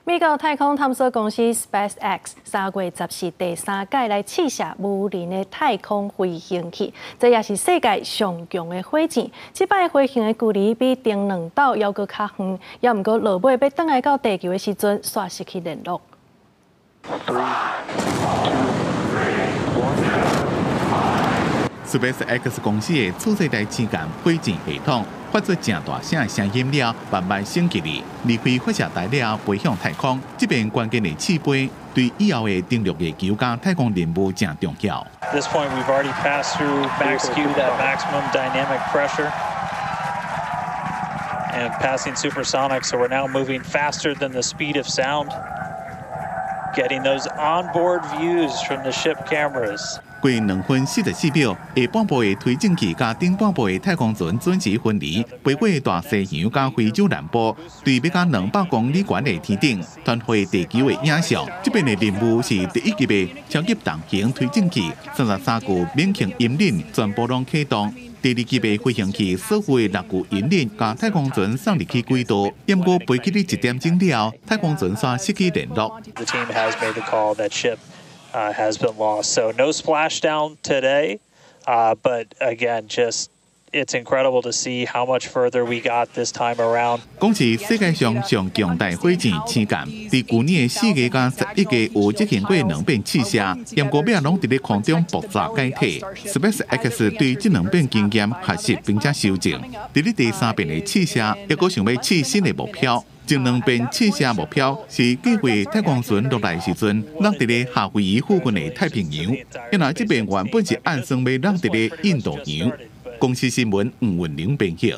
美國太空探索公司 SpaceX 3月14第三擺來試射無人的太空飛行器，這也是世界上強的火箭。這擺飛行的距離比頂兩擺猶閣較遠，也毋過落尾欲轉來到地球的時陣，煞失去聯絡。 Three, two, one. SpaceX 公司的次世代星艦火箭系統發出誠大聲的聲音了，慢慢升級哩，離開發射台了，飛向太空。這遍關鍵的試飛，對以後的登陸月球佮太空任務誠重要。 At this point, we've already passed through max Q, that maximum dynamic pressure, and passing supersonic, so we're now moving faster than the speed of sound. Getting those onboard views from the ship cameras. 過2分44秒，下半部的推進器佮頂半部的太空船準時分離，飛過大西洋佮非洲南部，對欲佮200公里懸的天頂，傳回地球的影像。這遍的任務是第一級的超級重型推進器，33具免擎引擎全部攏啟動。第二級的飛行器所有的六具引擎共太空船送入去軌道，毋過飛去1點鐘了，太空船煞失去聯絡。 The team has made the call that ship has been lost. So no splashdown today, but again, just it's incredible to see how much further we got this time around. 講是世界上上強大火箭星艦，佇舊年的4月佮11月有執行過兩遍試射，毋過尾仔攏佇咧空中爆炸解體。SpaceX 對這兩遍經驗學習並且修正，佇咧第三遍的試射，猶閣想欲試新的目標。前兩遍試射目標是計劃太空船落來時陣，落佇咧夏威夷附近的太平洋，因為這遍原本是按算欲落佇咧印度洋。公視新聞吳文玲編譯。